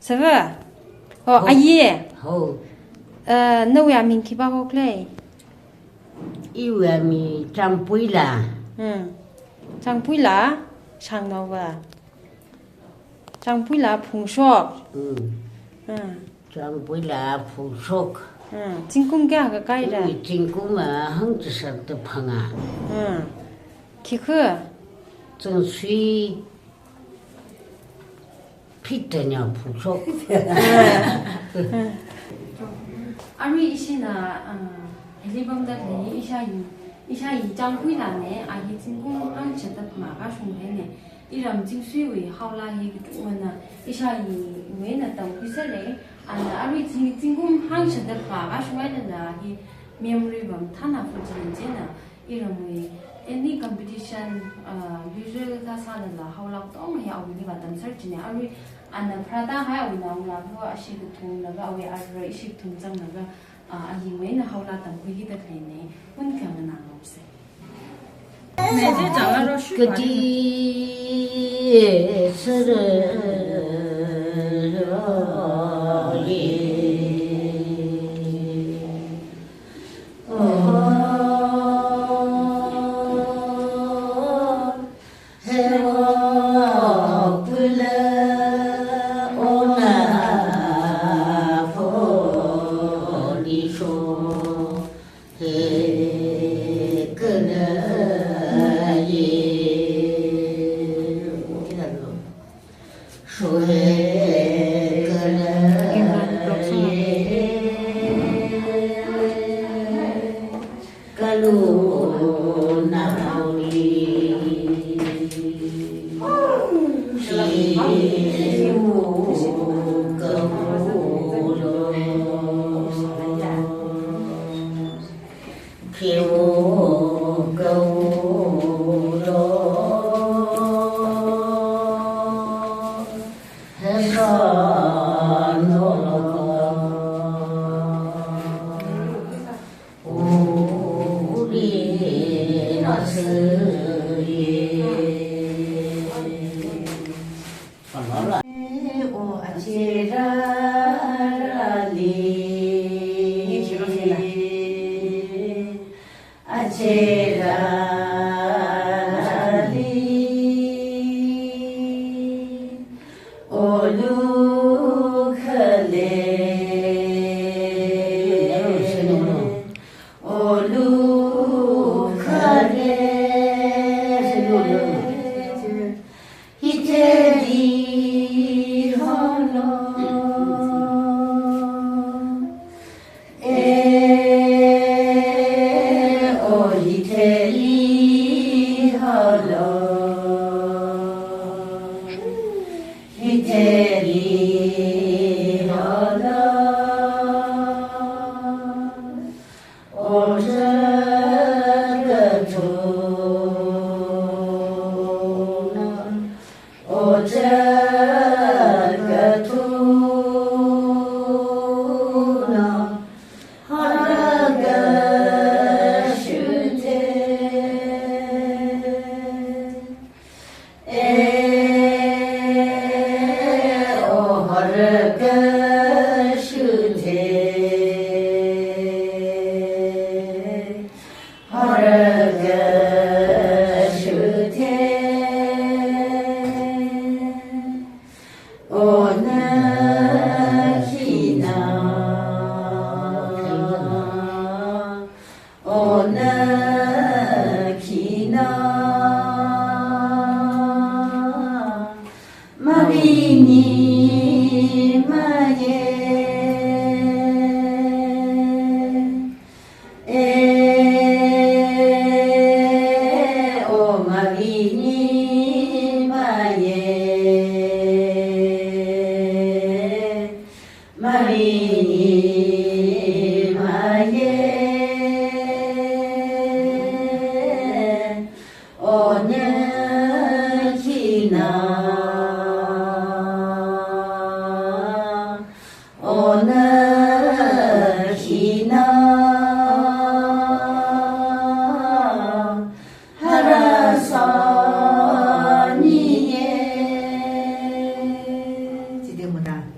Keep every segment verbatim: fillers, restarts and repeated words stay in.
Sava? Oh, Ho. Aye. Ho. Uh, nawui aming khipā hokle? Iwui aming Changpuila. Hmm. Changpuila, Shangnaova. Changpuila Phungshok. Hmm. Hmm. Changpuila Phungshok. Hmm. Zingkum kayākha kaira? Iwui zingkum a hangchisakta phangā. Hmm. Khikha? Zangsui Peter Nyao Phungshok. Arui ishina, ah, hili pamda khalei ishāyi, ishāyi Changpuilana, a hi zingkum hangshida phangā kashung haina. Iram Zingsuiwui haola hi katongana ishāyiwui eina tamkhuisera. Ana arui zing-, zingkum hangshida phangā kashung haina hi memory bam thana fuji china. Iramwui any competition, uh, visual kasālala haola katonga hi awuili vātamser china. Arui ana pharāda hai awui naongalāva ashi kathumlaga awui ara ishi kathum zanglaga, uh, ayingwui eina haola tamkhuiki da khaleina. Unkhanganā ngaose. Kati sara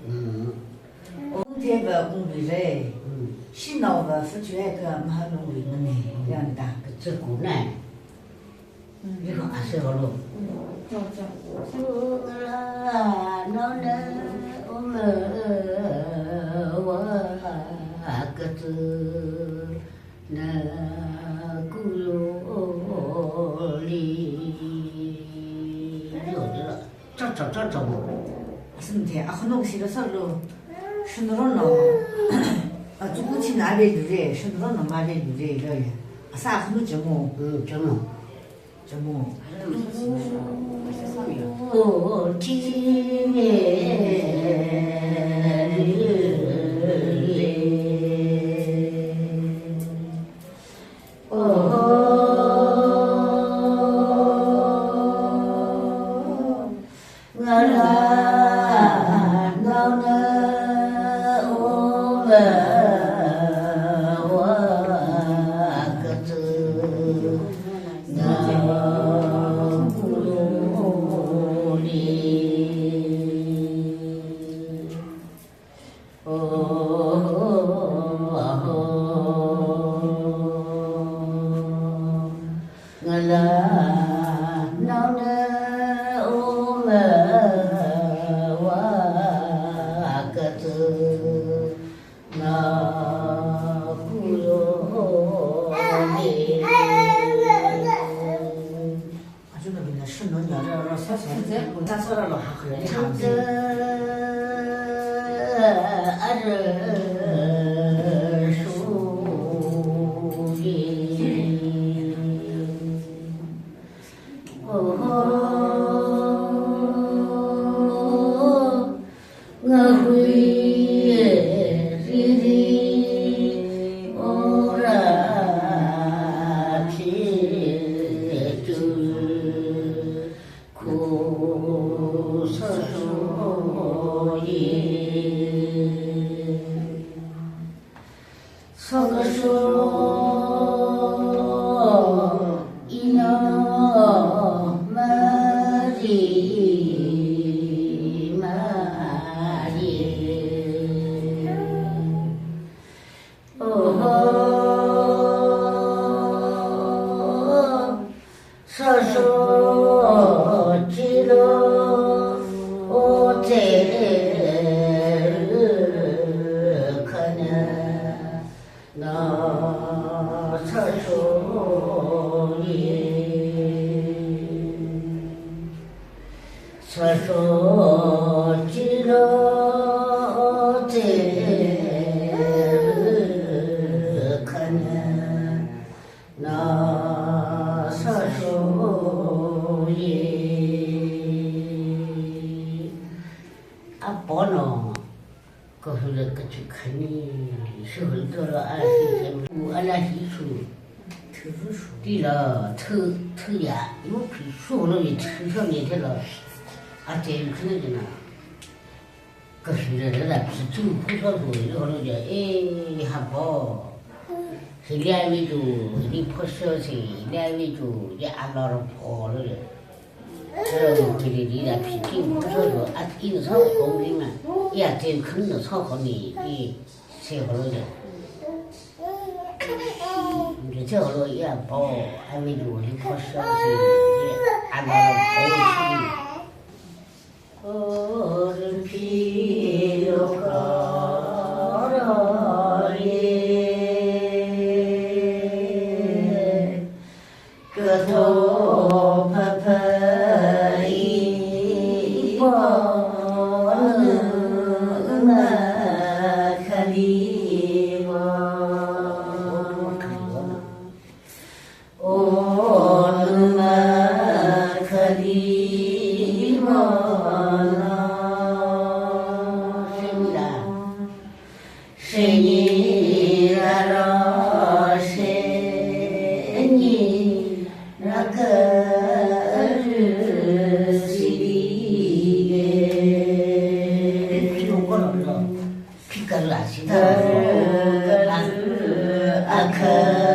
Mm. Ungtheiva ungluira. Mm. Shanaova fuchuiakha mahalungluimana. Mm. Yangda. Kachukuna. Mm. Yiko ase holo. Mm. Cho, cho. Sungala naona uma wa katu na kuloli. Cho, cho, cho, cho. Asante, akhanu sila sālu. Shanarona. A, tuku china ave lure, shanarona mave lure, lo ya. Asa akhanu chamo. Mm, chamo. Chamo. Oh, chine. Oh, ngala naona uma wa katu na kuloli. Ngala naona uma wa katu na kuloli. Ajuna bina shunu nya ra ra sa sa. Sa sa ra lo ha kha ya. Chang sa ara shu ye. Oh. Ngahui riri ora phitu khusasoye. Sokasho ina mari mari. Oho. Sāsho chilo ote khana na sāsho ye. Sāsho chilo ote khana na sāsho ye. Apono, kahuila kachu khani, shuhul dolo a hi sem, u ala hi shu. Tila, thu, thu ya, yu phi shulo ye, thu shulo ye thelo. Ate khani jina. Kashi rāra phitu khuso sho holo ja, eh, habo. Hili amitu, hili phosho si, hili amitu, ya alor pho lo ja. Rāra hili hili phitu khuso sho, at in so kong ling na, ya ten khun no so kong ni, eh, se holo ja. Jite holo ya bo, amitu, hili phosho si, ya alor pho si. O numa kali mana shimla. Shini raro shini rakaru sidi. Phikala sida. Akhamuru.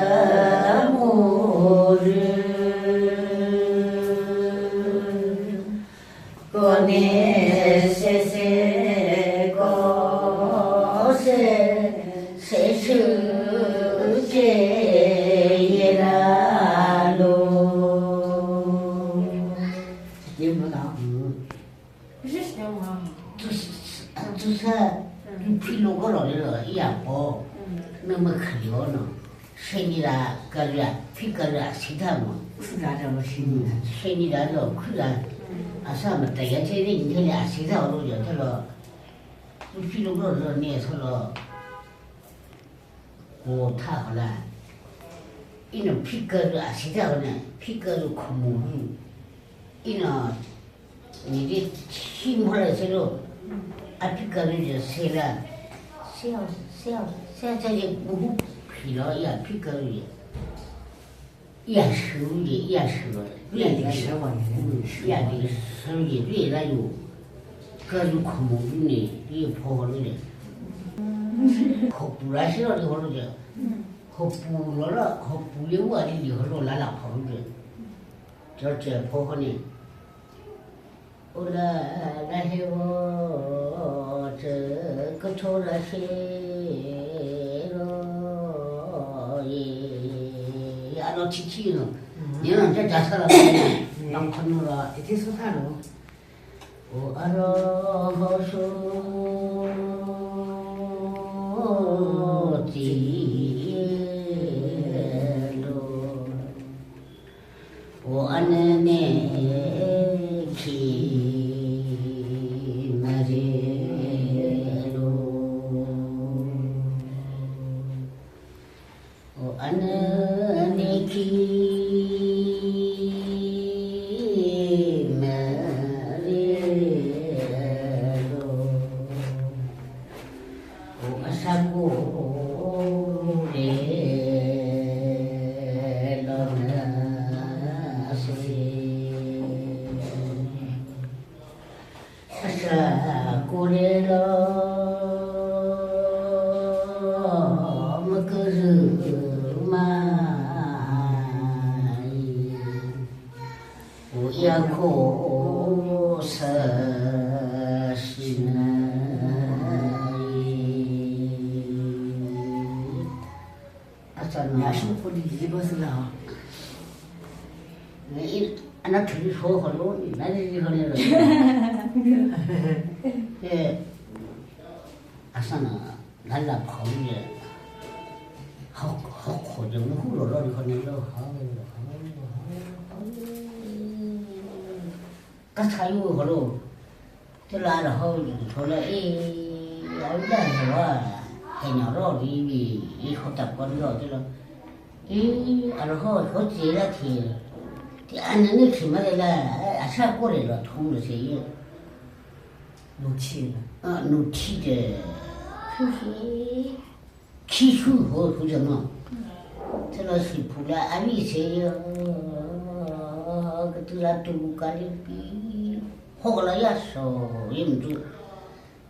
Kone sese ko Sā, mm, tui philo kalo lelo, iya po. Mm. Nama khalio no. Shenira, kara, phi kara, sida mo. Sida da mo shenira. Shenira lo, kura. Mm. Asa mataya che ni, ni le asida lo ya lo. Tui philo kalo ne solo. O tha hala. Ina phi kara, sida ne, phi kara khumu. Ina Nidi chi mora selo. Aphi kara je sela. Sel, sel, sel, sel je buhu philo ya aphi kara je. Ya shu je, ya shu. Iya de shu wa ne. Iya de shu je, iya la yo. Kara khumu ne, iya pho lo je. Khopu ra selo de ho lo je. Khopu lo la, khopu ye wa de ho lo la la pho lo je. Cho che pho ho ne. Ula la he wo che kacho la she lo ye. Ano chi chi no. Mm. Ni no ja ja sa la. Mm. Nang khon no la. Iti so sa lo. O aro ho so ti lo. O anane khi mare lo. O anane khi mare lo. O asako lelo na se. Asako lelo makarumai. Uya kho sāshinai. Achana. Ya shu kho di ji ba sila. Ni ana thuri so kho lo, na di kho lo. Eh. Asana, lala phao ye. Hok, hok kho je, nu hu lo lo ni kho ne lo, hao, hao, hao, hao. Ka cha yu ho lo. Te la la ho yu tho la, eh, a la la wa. He nya ro ri wi, i kho tap kon lo te lo. Eh, a lo ho, ho che la the. Te an ne khi ma le la, a sa ko le lo thong lo se ye. Nuthi la. Ah, nuthi de. Khi khi. Khi shu ho shu jama. Tela si phula ami se ya. Katula tu kali pi. Ho la ya so yim tu.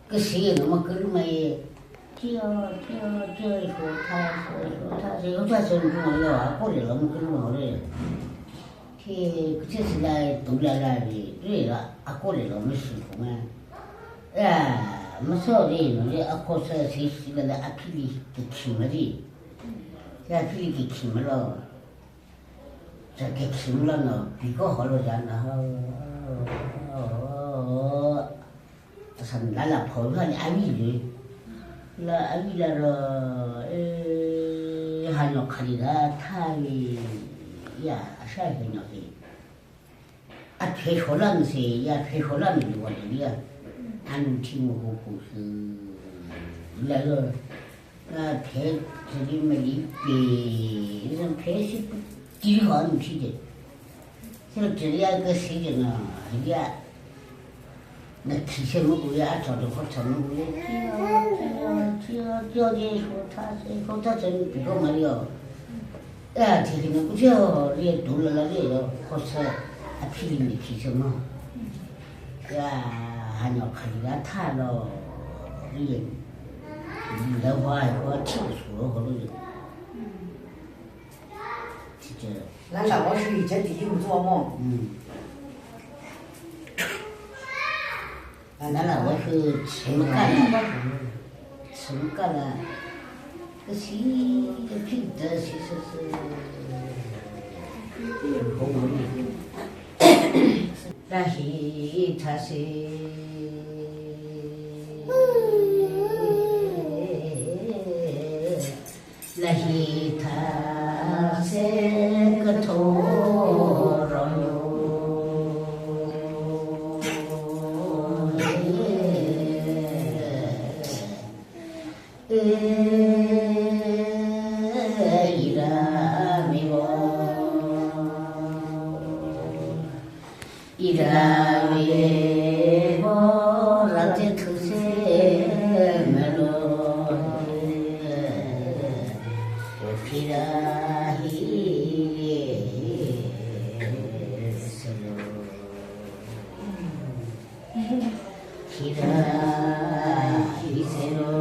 Kasi na ma kalu mai. Tia, tia, tia, so tha, so, so tha, so tha, so tu ma ya. Ko le la ma kalu ma le. Khi, khi sila tula la le. Le la, a ko le la ma si ko ma. Ya, maso ri no, ri akho sāsi sila la aphili kikhi mari. Ya aphili kikhi maro. Ja kikhi maro no, biko holo ja na ho. San lala phao la ni avi le. La avi la ro, eh, hano khali la tha ni. Ya, asha hino hi. A phei sholam se, ya phei sholam ni wa ni ya. Anu thi mo ko ko se. La lo. A phei thi mali pe. Sa phei si ti ho anu thi de. Sa thi ya ka si de na. Ya. Na khi se mo ko ya, cho do ko cho mo ko ya. Thi ya, thi ya, thi ya, thi ya, so tha se, so tha se, ko ma yo. Ya, thikina kucheo, ri tulala ri lo, khosa, aphili ni khi chemo. Ya, hano khali la tha lo, ri. La wa, wa thi su lo, ho lo. Thi che. La la wa shui che ti yu zo mo. Mm. Nala wa shu chim kala, chim kala, kasi, kasi da si si si. Hong ni. La hi tha si. Hithāse kathorao ira miwo. Ira miwo, rāte thuse melo. Phira hi selo. Phira hi selo.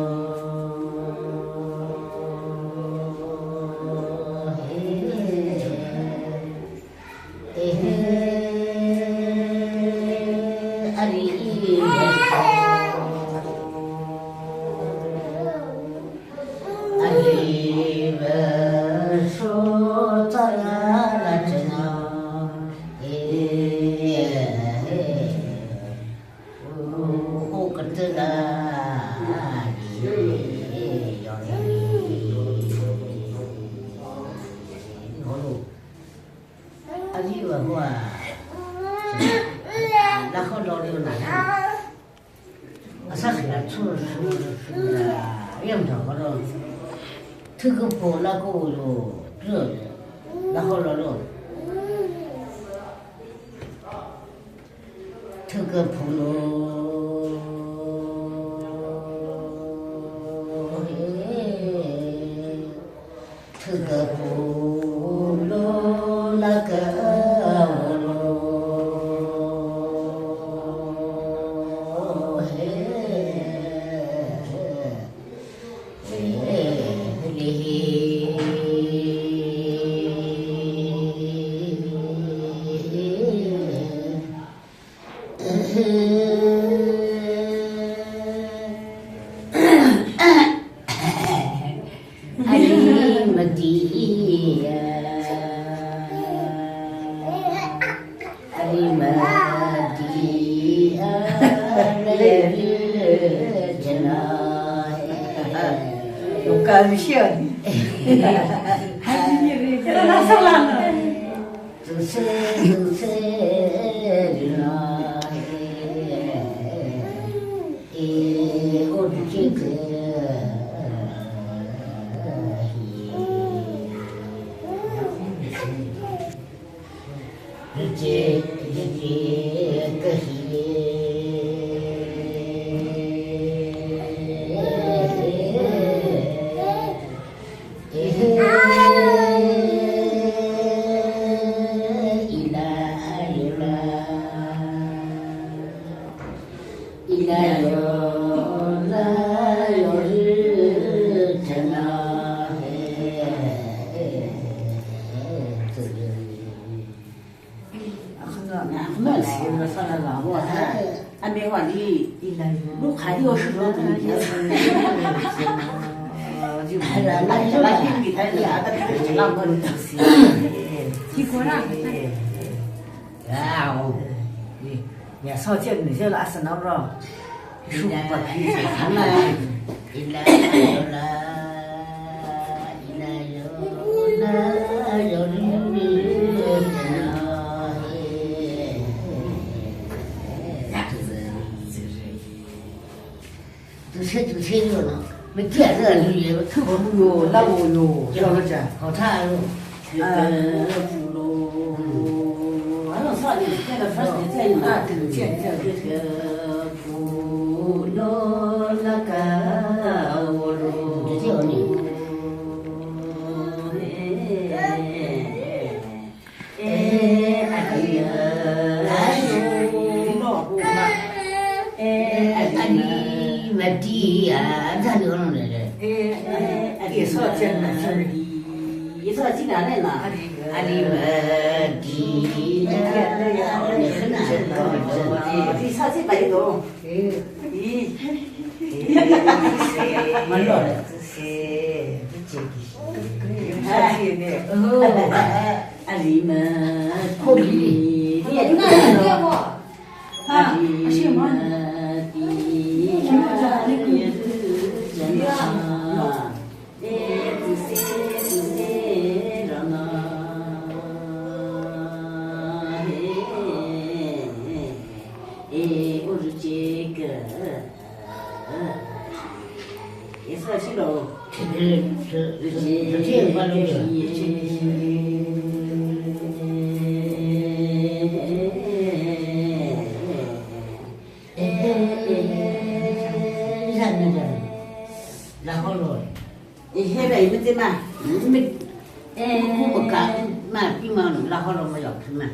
Ehe, ari, ari, basho tara rachana. Ehe, u, u, katara, ari, yori. Ariva hua. Lakholo liuna. Asā khayā chu, chu, chu, chu, yamthao kalo. Thukaphung lakholo, chu, lakholo lo. Thukaphunglo. Thukaphunglo lakalo. Ari mati iya. Ari mati iya. Ari jana. Lokal mission. Hari ini, hari ini. Tuse, tuse, rina, e, o, tuse, tuse, tuse, tuse, kahi. Ila yola, ila yola, yori chana. Akhana, akhana sālaga bo ha. Amewali, lukhaili oshilo tuni. Tikora. Ya, o. Ni, ya, so chen ni, chen la, asanao ro. Shupa phi se khana. Ila, ila, ila, ila, ila. Tuse, tuse, yo, no. Matiya, na, lu, ye, tu, bo, yo, la, bo, yo, yo, lo, cha. Ho, tha, lo. Isa silo. Ihera ibuti ma. Mit. Kuka ma pima laholo mayok ma.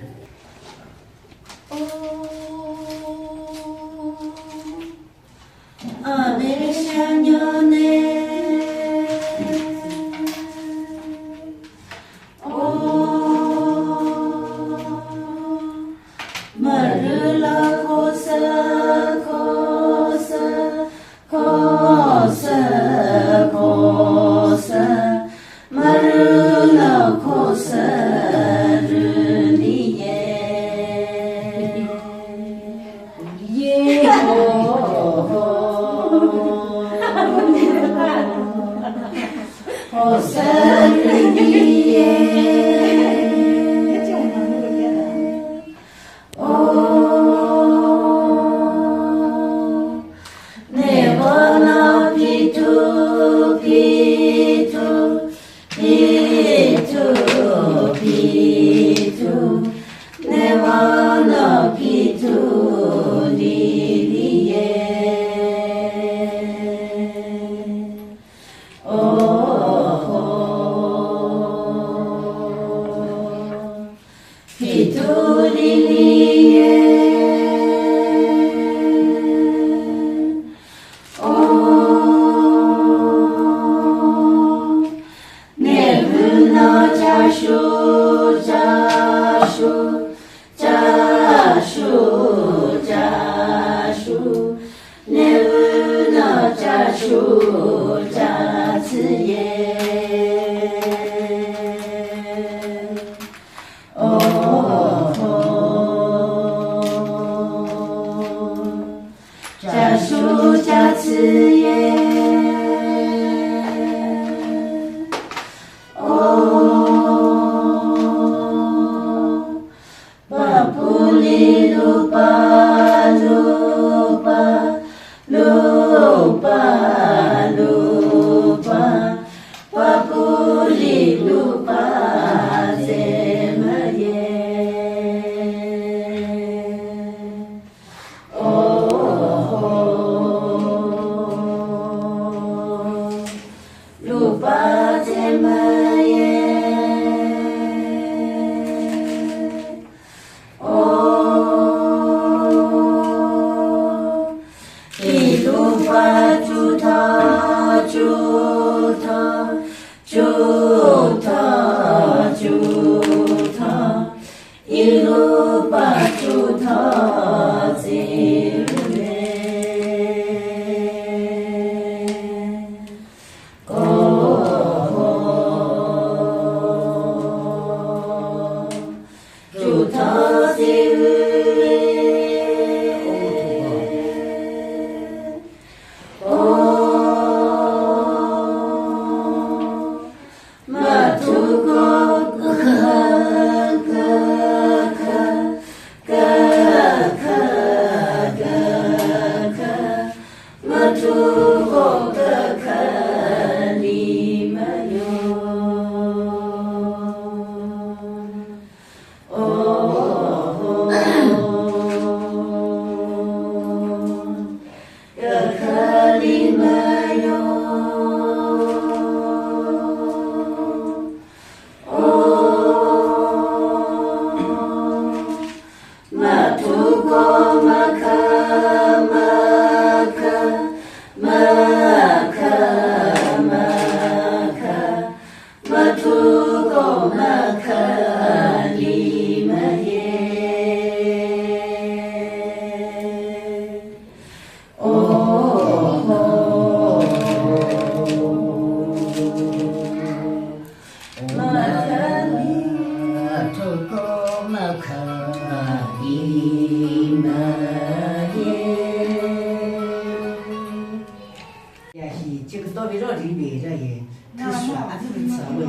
Ya hi, chikato viro ri be ra ye. Kashwa atu ri sa we.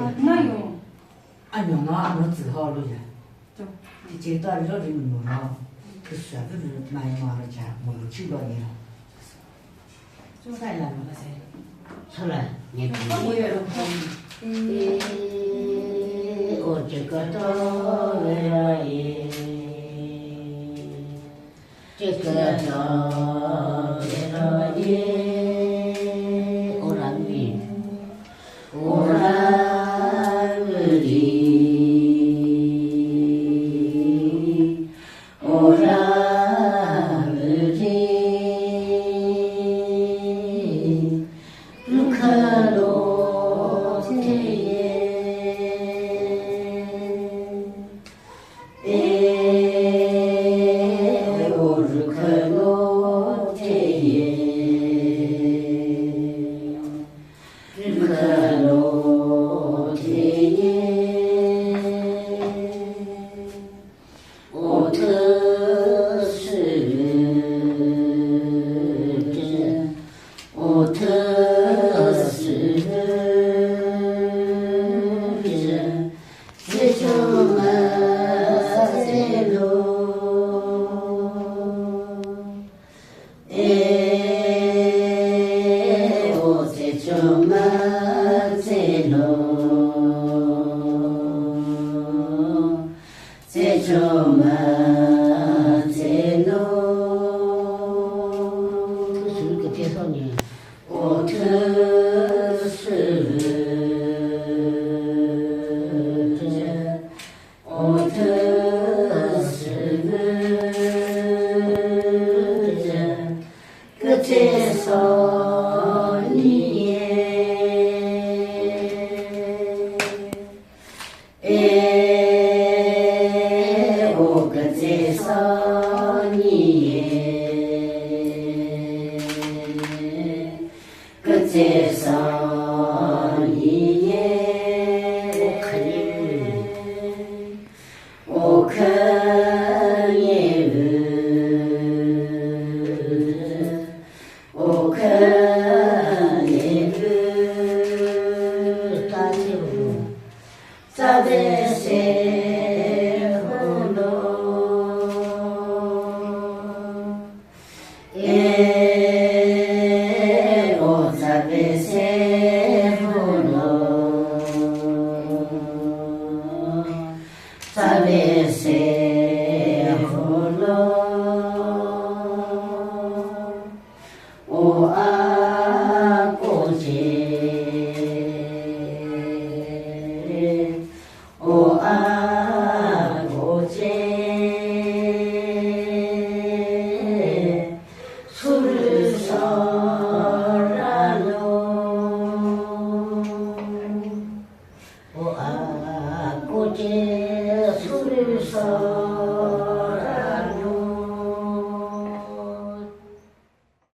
Anyo nga ano tsu ho lo ya. Chikato viro ri mo lo. Kashwa atu ri mai mo lo cha mo lo chi lo ye. Sai la lo sai. Sala, nyet. E, o chikatā vela e. Chikatā vela e. Orāmili. Orāmili. Orāmili rukkhalo theiye. E, o rukkhalo theiye. Rukkhalo theiye. Otha sivit, otha sivit, zechoma zelo. E, o zechoma zelo. Zechoma zelo. Sulu kache soni. Otha sivit, otha sivit, kache soniye. E, o kache soniye, kache soniye. O khanyevit, o khanyevit, o khanyevit, ta chi ru. Zavese holo. E, o zavese holo. Zavese holo. O akoche, o akoche, sulu soralo. O akoche,